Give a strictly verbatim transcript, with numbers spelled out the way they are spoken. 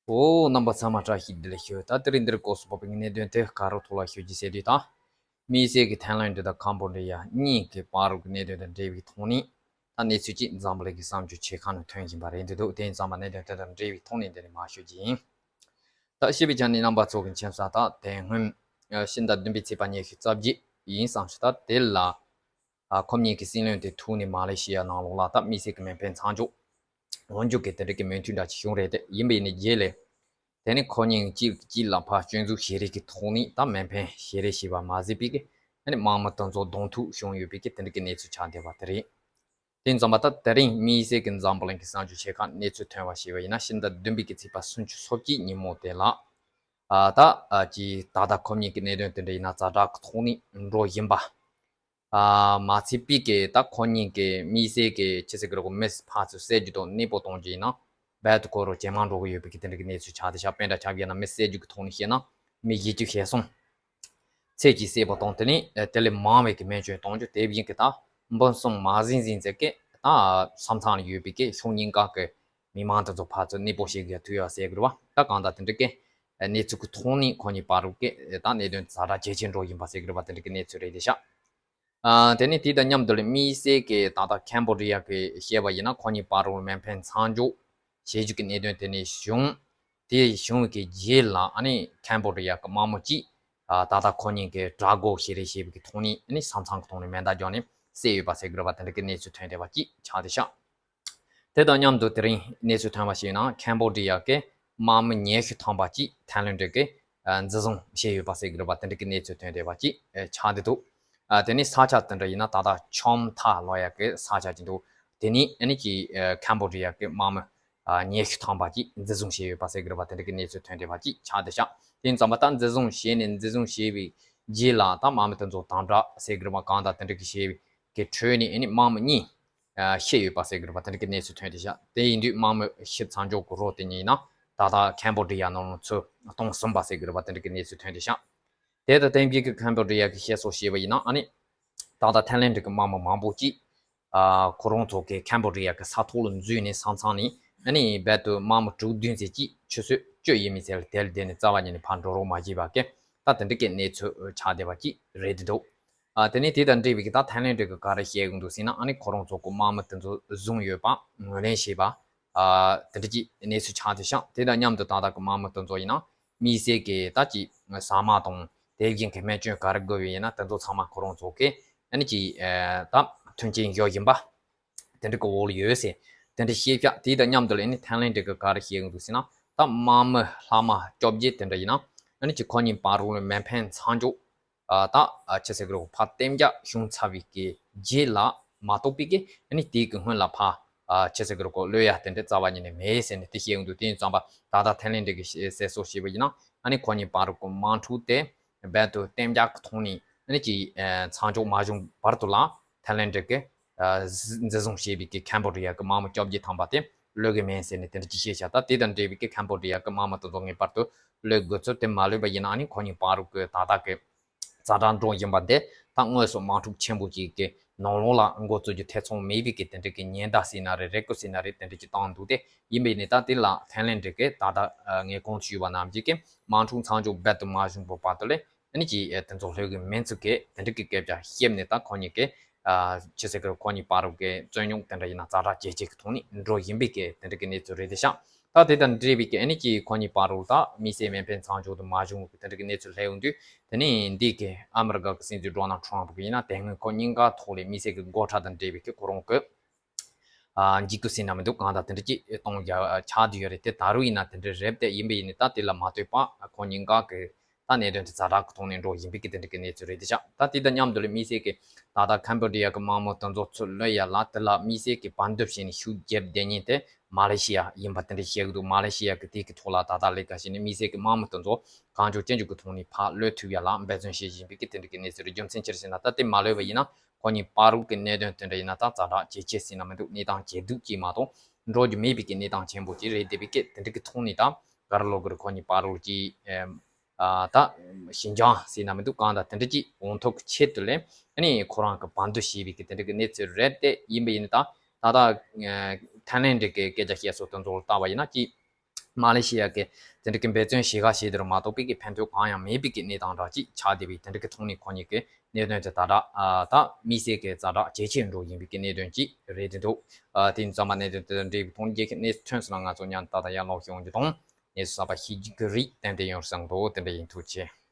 ཨོ། རྣམ་པ་ཚང་མ་བཀྲ་ཤིས་བདེ་ལེགས་ཞུ། ད་དེ་རིང་འདིར་སྐོར་སུ་བབས་པའི་གནད་དོན་དེ་ག་རུ་ཐོག་ལ་ཞུ་རྒྱུ་ཟེར་དུས་ད། དམིགས་བསལ་གྱི་ཐའི་ལེན་ཌི་དང་ཁམ་བོ་ཌི་ཡ་གཉིས་ཀྱི་བར་གྱི་གནད་དོན་དང་འབྲེལ་བའི་ཐོག་ནས་ད་གནས་ཚུལ་གཅིག་འཛམ་བུ་གླིང་གི་གསར་འགྱུར་ཆེ་ཁག་ནང་ཐོན་བཞིན་པ་རེད་འདུག་དེ་ཡིན་ཙང་མ་གནད་དོན་དེ་དང་འབྲེལ་བའི་ཐོག་ནས་འདི་ནས་མར་ཞུ་རྒྱུ་ཡིན། ད་ཤེས་པའི་ཆ་ནས་རྣམ་པ་ཚོ་གི་མཁྱེན་གསལ་ད་དེ་སྔོན་ཕྱི་ཟླ་བདུན་པའི་ཚེས་པ་ཉི་ཤུ་རྩ་བརྒྱད་ཡིན་བསམ་ཞིག་ད་དེ་ལ། ཨ། ཁོ་གཉིས་ཀྱི་སྲིད་བློན་དེ་ཐུག་ནས་མ་ལེ་ཤི་ཡ་ནང་ལོགས་ལ་ད་དམིགས་བསལ་གྱི་མེ་འཕེན་མཚམས་འཇོག་འོག་འཇུག་གི་དེ་འདྲ་གི་མོས་མཐུན་འདྲ་ཅིག་བྱུང་རེད་དེ། ཡིན་པ་ཡིན་ནའི་རྗེས་ལ་དེ་ནི་ཁོ་གཉིས་གཅིག་གཅིག་ལ་ཕར་སྐྱོན་འཛུགས་བྱེད་རེས་ཀྱི་ཐོག་ནས་ད་མེ་འཕེན་བྱེད་རེས་བྱས་པ་མ་ཟད་པའི་གི་ཨ་ནི་དམག་མི་དེ་ཚོ་གདོང་ཐུག་བྱུང་ཡོད་པའི་གི་དེ་འདྲ་གི་གནས་ཚུལ་ཆགས་བསྡད་པ་དེ་རེད། དེ་ཙམ་པ་ད་དེ་རིང་དམིགས་བསལ་གྱི་འཛམ་བུ་གླིང་གི་གསར་འགྱུར་ཆེ་ཁག་གནས་ཚུལ་ཐོན་པ་ཞིག་ཡིན་ན་ཕྱི་ཟླ་བདུན་པའི་གི་ཚེས་པ་སུམ་ཅུ་སོ་གཅིག་ཉིན་མོ་དེ་ལ། ཨ། ད་ཨ་ཅི་ད་ལྟ་ཁོ་གཉིས་ཀྱི་གནད་དོན་དེ་འདྲ་ཡིན་ན་ཛ་དྲག་གི་ཐོག་ནས་འགྲོ་བཞིན་པ། ཨ། མ་ཚད་པའི་གི་ད་ཁོ་གཉིས་ཀྱི་དམིགས་བསལ་གྱི་ཆི་ཟེར་གི་རེད་གོ་མི་ཕར་ཚུར་བསད་རྒྱུ་དང་གནས་སྤོ་གཏོང་རྒྱུ་ཡིན་ན་རྦད་དེ་ཁོ་རང་ཇེ་མང་འགྲོ་གི་ཡོད་པའི་གི་དེ་འདྲ་གི་གནས་ཚུལ་ཆགས་བསྡད་ཤག་དཔེ་འདྲ་ཆ་བཞག་ན་མི་བསད་རྒྱུ་གི་ཐོག་ནས་བཤད་ན་མི་བཞི་བཅུ་ཞེ་གསུམ་ཚད་ཀྱིས་བསད་པ་དང་དེ་ནས་དེ་ལས་མང་བའི་གི་རྨས་སྐྱོན་གཏོང་རྒྱུ། དེ་བཞིན་གི་ད་འབུམ་གསུམ་མ་ཟིན་ཟིན་ཙམ་གི་ད་ས་མཚམས་ལ་ཡོད་པའི་གི་ཕྱོགས་གཉིས་ཀ་གི་མི་མང་དེ་ཚོ་ཕར་ཚུར་གནས་སྤོ་བྱེད་དགོས་ཐུག་ཡོད་ཟེར་གི་རེད་བ། ད་གང་ལྟར་དེ་འདྲ་གི་གནས་ཚུལ་གི་ཐོག་ནས་ཁོ་གཉིས་བར་གི་ད་གནད་དོན་ཛ་དྲག་ཇེ་ཆེར་འགྲོ་བཞིན་པ་ཟེར་གི་རེད་བ། དེ་འདྲ་གི་གནས་ཚུལ་རེད་དེ་ཤག་ཨ། དེ་ནས་དེ་དང་མཉམ་དུ་ལ་དམིགས་བསལ་གྱི་ད་ལྟ་ཁམ་བོ་ཌི་ཡ་གི་བཤད་པ་ཡིན་ན་ཁོ་གཉིས་བར་དུ་མེ་འཕེན་མཚམས་འཇོག་བྱེད་རྒྱུ་གི་གནད་དོན་དེ་ནས་བྱུང་། དེ་བྱུང་གི་རྗེས་ལ་ཨ་ནི་ཁམ་བོ་ཌི་ཡ་གི་དམག་མི་གཅིག་ཨ། ད་ལྟ་ཁོ་གཉིས་ཀྱི་དགྲ་བགོ་བྱེད་རེས་བྱས་པའི་གི་ཐོག་ནས་ཨ་ནི་ས་མཚམས་ཀྱི་ཐོག་ནས་མེ་མདའ་བརྒྱབ་ནས་བསད་ཡོད་པ་ཟེར་གི་རེད་བ། དེ་འདྲ་གི་གནས་ཚུལ་ཐོན་བསྡད་པ་གཅིག་ཆགས་བསྡད་ཤག་དེ་དང་མཉམ་དུ་དེ་རིང་གནས་ཚུལ་ཐོན་པ་ཞིག་ཡིན་ན་ཁམ་བོ་ཌི་ཡ་གི་དམག་མི་ཉི་ཤུ་ཐམ་པ་གཅིག་ཐའི་ལེན་ཌི་གིས་འཛིན་བཟུང་བྱས་ཡོད་པ་ཟེར་གི་རེད་པ། དེ་འདྲ་གི་གནས་ཚུལ་ཐོན་བསྡད་པ་གཅིག་ཆགས་བསྡད་འདུག་ཨ། དེ་ནས་ས་ཆ་དེ་འདྲ་ཡིན་ན་ད་ལྟ་ཆོམ་ཐ་ལབ་ཡག་གི་ས་ཆ་ཅིག་འདུག་དེ་ནས་ཨ་ནི་ཀྱི་ཁམ་བོ་ཌི་ཡ་གི་དམག་མི་ཉི་ཤུ་ཐམ་པ་གཅིག་འཛིན་བཟུང་བྱས་ཡོད་པ་ཟེར་གི་རེད་པ། དེ་འདྲ་གི་གནས་ཚུལ་ཐོན་བསྡད་པ་གཅིག་ཆགས་བསྡད་ཤག་དེ་ཡིན་ཙང་མ་ད་འཛིན་བཟུང་བྱས་ནས་འཛིན་བཟུང་བྱས་པའི་རྗེས་ལ་ད་དམག་མི་དེ་ཚོ་དམ་དྲག་ཟེར་གི་རེད་པ། གང་ལྟར་དེ་འདྲ་གི་བྱས་པའི་གི་ཁྲོད་ནས་ཨ་ནི་དམག་མི་གཉིས་ཨ། ཤི་ཡོད་པ་ཟེར་གི་རེད་པ། དེ་འདྲ་གི་གནས་ཚུལ་ཐོན་བསྡད་ཤག་དེ་ཡིན་དུས་དམག་མི་ཤི་མཚམས་འཇོག་གི་རོ་དེ་ཉིད་ཡིན་ན་ད་ལྟ་ཁམ་བོ་ཌི་ཡ་ནང་ལ་ཚུར་གཏོང་ཟིན་པ་ཟེར་གི་རེད་པ། དེ་འདྲ་གི་གནས་ཚུལ་ཐོན་བསྡད་ཤག་དེ་དང་ལྡན་པའི་གི་ཁམ་བོ་ཌི་ཡ་གི་བཤད་སྲོལ་བྱས་པ་ཡིན་ན་ཨ་ནི་ད་ལྟ་ཐའི་ལེན་ཌི་གི་དམག་མི་མང་པོ་ཅིག་ཨ། ཁོ་རང་ཚོ་གི་ཁམ་བོ་ཌི་ཡ་གི་ས་ཐོག་ལ་འཛུལ་ནས་ས་མཚམས་ནས་ཨ་ནི་རྦད་དེ་དམག་མི་དྲུག་བདུན་ཙམ་ཅིག་ཆུ་ཚོད་བཅུ་ཡས་མས་ཙམ་ལ་དེ་ལ་བསྡད་ནས་རྩ་བ་ཉིད་ནས་ཕར་འགྲོ་རོགས་མ་བྱས་པ་གི་ད་དེ་འདྲ་གི་གནས་ཚུལ་ཆགས་བསྡད་པ་ཅིག་རེད་འདུག་ཨ། དེ་ནས་དེ་དང་འབྲེལ་བའི་གི་ད་ཐའི་ལེན་ཌི་གི་ག་རེ་བཤད་གི་འདུག་ཟེར་ན་ཨ་ནི་ཁོ་རང་ཚོ་གི་དམག་མི་དེ་ཚོ་བཟུང་ཡོད་པ་ངོས་ལེན་བྱས་པ། ཨ། དེ་འདྲ་གི་གནས་ཚུལ་ཆགས་བསྡད་ཤག་དེ་དང་མཉམ་དུ་ད་ལྟ་གི་དམག་མི་དེ་ཚོ་ཡིན་ན་དམིགས་བསལ་གི་ད་ཅིག་ཟ་མ་དང་དེ་བཞིན་གི་རྨས་སྐྱོན་ག་རེ་དགོས་པ་ཡིན་ན་དེ་ཚོ་ཚང་མ་ཁོ་རང་ཚོ་གི་ཨ་ནི་ཅིག་ཨ། ད་མཐུན་རྐྱེན་ཡོད་བཞིན་པ་དེ་འདྲ་གི་འོག་ལ་ཡོད་ཟེར་དེ་འདྲ་བཤད་ཤག་དེ་དང་མཉམ་དུ་ལ་ཨ་ནི་ཐའི་ལེན་ཌི་གི་ག་རེ་བཤད་གི་འདུག་ཟེར་ན་ད་དམག་མི་ལྷག་མ་བཅོ་བརྒྱད་དེ་འདྲ་ཡིན་ན་ཨ་ནི་ཅིག་ཁོ་གཉིས་བར་དུ་མེ་འཕེན་མཚམས་འཇོག་ཨ། ད་ཨ། ཆི་ཟེར་གི་རེད་གོ་ཕར་གཏན་འཇགས་བྱུང་ཚར་བའི་གི་རྗེས་ལ་མ་གཏོགས་པའི་གི་ཨ་ནི་དེའི་གི་སྔོན་ལ་ཕར་ཨ། ཆི་ཟེར་གི་རེད་གོ་གློད་ཡ་དེ་འདྲ་རྩ་བ་ཉིད་ནས་མེད་ཟེར་ནས་དེ་བཤད་ཡོང་དུས་དེ་ཡིན་ཙང་པ་ད་ལྟ་ཐའི་ལེན་ཌི་གི་གསལ་བཤད་བྱས་པ་ཡིན་ན་ཨ་ནི་ཁོ་གཉིས་བར་གི་དམག་འཁྲུག་དེ་རྦད་དེ་གཏན་འཇགས་ཀྱི་ཐོག་ནས་ཨ་ནི་ཅིག་ཨ། མཚམས་འཇོག་མ་བྱུང་བར་དུ་ལ་ཐའི་ལེན་ཌི་གི་ཨ། འཛིན་བཟུང་བྱས་པའི་གི་ཁམ་བོ་ཌི་ཡ་གི་དམག་མི་བཅོ་བརྒྱད་ཐམ་པ་དེ་གློད་གི་མེད་ཟེར་ནས་དེ་འདྲ་ཅིག་བཤད་ཤག་ད་དེ་དང་འབྲེལ་བའི་གི་ཁམ་བོ་ཌི་ཡ་གི་དམག་མི་དེ་ཚོ་ངེས་པར་དུ་གློད་དགོས་ཚུལ། དེ་མ་གློད་པ་ཡིན་ན་ཨ་ནི་ཁོ་གཉིས་བར་གི་ད་ལྟ་གི་ཛ་དྲག་འགྲོ་བཞིན་པ་འདི་ད་དངོས་སུ་དམག་འཁྲུག་ཆེན་པོ་ཅིག་གི་ནང་ལོགས་ལ་འགོ་བཙུགས་རྒྱུ་ཐེ་ཚོམ་མེད་པའི་གི་དེ་འདྲ་གི་ཉེན་བརྡ་ཟེར་ན་རེད། རེ་སྐུལ་ཟེར་ན་རེད། དེ་འདྲ་ཅིག་བཏང་འདུག་སྟེ། ཡིན་པས་ནི་ད་དེ་ལ་ཐའི་ལེན་ཌི་གི་ད་ལྟ་ངས་གོང་དུ་ཞུས་པ་ནང་བཞིན་གི་དམག་འཁྲུག་མཚམས་འཇོག་རྦད་དེ་མ་བྱུང་བར་བར་དུ་ལས་ཨ་ནི་ཅིག་དེ་ཚོ་ལྷོད་གི་མིན་ཚུལ་གི་དེ་འདྲ་གི་སྐད་ཆ་བཤད་ནས་ད་ཁོ་གཉིས་གི་ཆི་ཟེར་གི་ཁོ་གཉིས་བར་གི་རྩོད་རྙོག་དེ་འདྲ་ཡིན་ན་ཛ་དྲག་ཇེ་ཆེ་གི་ཐོག་ནས་འགྲོ་བཞིན་པའི་གི་དེ་འདྲ་གི་གནས་ཚུལ་རེད་དེ་ཤག་ད་དེ་དང་འབྲེལ་བའི་གི་ཨ་ནི་ཅིག་ཁོ་གཉིས་བར་དུ་ད་དམིགས་བསལ་མེ་འཕེན་མཚམས་འཇོག་ཏུ་མ་བྱུང་བའི་གི་དེ་འདྲ་གི་གནས་ཚུལ་སླེབས་ཡོང་དུས། དེ་ནས་འདི་གི་ཨ་མི་རི་ཀ་གི་སྲིད་འཛིན་ཌོ་ནལ་ཊམ་གི་ཡིན་ན་དེ་སྔོན་ཁོ་གཉིས་ཀ་ཐོག་ལས་དམིགས་བསལ་གི་སྒོ་ཁྲལ་དང་འབྲེལ་བའི་གི་ཁོ་རང་གི་ཨ། འཇིགས་སྐུལ་ཟེར་ན་མི་འདུག་གང་ལྟར་དེ་འདྲ་ཅིག་གཏོང་རྒྱུ་ཆགས་བསྡད་ཡོད་རེད། དེ་ད་རུང་ཡིན་ན་དེ་འདྲ་རེད་དེ། ཡིན་པ་ཡིན་ནི་ད་དེ་ལ་མ་ལྟོས་པ་ཁོ་གཉིས་ཀ་གི་ད་གནད་དོན་དེ་ཛ་དྲག་གི་ཐོག་ནས་འགྲོ་བཞིན་པའི་གི་དེ་འདྲ་གི་གནས་ཚུལ་རེད་དེ་ཤག་ད་དེ་དང་མཉམ་དུ་ལ་དམིགས་བསལ་གི་ད་ལྟ་ཁམ་བོ་ཌི་ཡ་གི་དམག་མི་དེ་ཚོ་ཚུར་གློད་ཡ་ལ་དེ་ལ་དམིགས་བསལ་གི་བར་འདུམ་བྱས་ནས་ཤུགས་རྒྱབ་བསྡད་མཁན་དེ་མ་ལེ་ཤི་ཡ་ཡིན་པ་དེ་འདྲ་བཤད་གི་འདུག་མ་ལེ་ཤི་ཡ་གི་དེ་གི་ཐོག་ལ་ད་ལྟ་ལས་ཀ་བྱས་ནས་དམིགས་བསལ་གི་དམག་མི་དེ་ཚོ་གང་མགྱོགས་ཅི་མགྱོགས་གི་ཐོག་ནས་ཕར་གློད་ཐུབ་ཡ་ལ་འབད་བརྩོན་བྱེད་བཞིན་པའི་གི་དེ་འདྲ་གི་གནས་ཚུལ་རེད། རྒྱུ་མཚན་ཅི་རེད་ཟེར་ན་ད་དེ་མ་གློད་པ་ཡིན་ན་ཁོ་གཉིས་བར་གི་གནད་དོན་དེ་འདྲ་ཡིན་ན་ད་ཛ་དྲག་ཇེ་ཆེ་ཟེར་ན་མི་འདུག་གནས་སྟངས་ཇེ་སྡུག་ཅིག་མ་གཏོགས་འགྲོ་རྒྱུ་མེད་པའི་གི་གནས་སྟངས་ཆེན་པོ་ཅིག་རེད། དེ་བས་གི་དེ་འདྲ་གི་ཐོག་ནས་ད་ག་རེ་ལབ་དགོས་རེད། ཁོ་གཉིས་བར་གི་ཨ། ད་ཞི་འཇམ་ཟེར་ན་མི་འདུག་གང་ལྟར་དེ་འདྲ་ཅིག་འོང་ཐབས་ཀྱི་ཆེད་དུ་ལས་ཨ་ནི་ཁོ་རང་གི་བར་འདུམ་བྱས་པའི་གི་དེ་འདྲ་གི་གནས་ཚུལ་རེད་དེ། ཡིན་པ་ཡིན་ན་ད་ད་ལྟ་ཐའི་ལེན་ཌི་གི་སྐད་ཆ་བཤད་སྲོལ་དེ་ཚོ་ལ་བལྟ་བ་ཡིན་ན་ཅིག་མ་ལེ་ཤི་ཡ་གི་དེ་འདྲ་གི་འབད་བརྩོན་བྱེད་ག་བྱེད་དེ་རུ་མ་གཏོགས་པའི་གི་ཕན་ཐོགས་གང་ཡང་མེད་པའི་གི་གནས་སྟངས་འདྲ་ཅིག་ཆགས་བསྡད་པའི་དེ་འདྲ་གི་ཐོག་ནས་ཁོང་གཉིས་ཀྱི་གནད་དོན་དེ་ད་དྲག་ཨ་ད་དམིགས་བསལ་གྱི་ཛ་དྲག་ཇེ་ཆེར་འགྲོ་བཞིན་པའི་གི་གནད་དོན་ཅིག་རེད་དེ་འདུག་ཨ་དེ་ཡིན་ཙང་མ་གནད་དོན་དེ་དང་འབྲེལ་བའི་ཐོག་ནས་རྒྱལ་ཁབ་གནས་ཚུལ་ཐོན་སོང་ན་ང་ཚོ་མཉམ་དུ་ད་ལྟ་ཡར་ལོག་ཤོག་ཡོང་རྒྱུ་དང་གནས་ཚུལ་གསར་པ་ཤེས་རྒྱུ་གི་རིགས་ཏན་ཏན་ཡོང་བསམ་འདུག་དེ་འདྲ་ཡིན། ཐུགས་རྗེ་ཆེ།